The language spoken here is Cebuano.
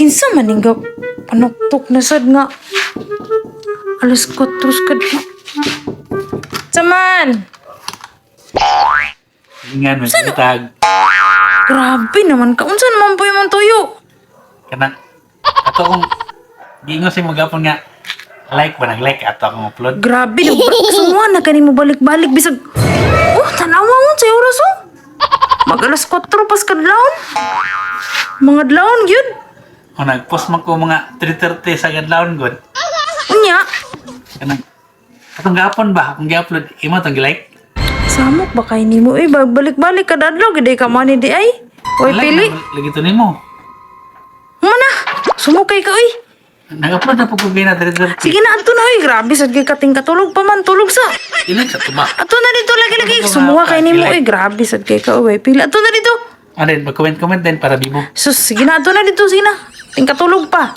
Kinsa man ning panuktok na sad nga alas 4 kad. Saman! Ingan man tag. Grabe naman ka. Unsa naman po yung tuyo? Kanang ato kong giingon sa imo gapon nga like ba, nag-like ato akong upload. Grabe, nagsuwa na kani mo balik-balik bisag. Oh, tanawa mo sa oras oh. Mag alas 4 pas kadlawon. Mga dlawon gyud. O nag-post man ko mga 3:30 sa gadlawon gud. Unya, Kanang atong gapon ba akong gi-upload imo tong gi-like? Samok ba kay nimo eh balik-balik kada adlaw gid ka man di ay. Oy Like pili. man lagi to nimo. Mana? Sumukay ka oy. Nag-upload na po ko na 3:30. Sige na adto na oy, grabe sad kay kating katulog pa man, tulog sa. I-like sa tuba. Adto na dito lagi-lagi sumuha kay nimo oy, grabe sad kay ka oy. Pili adto na dito. Ano din, mag-comment-comment din para bibo. Sus, sige na adto na dito, sige na. Ting katulog pa.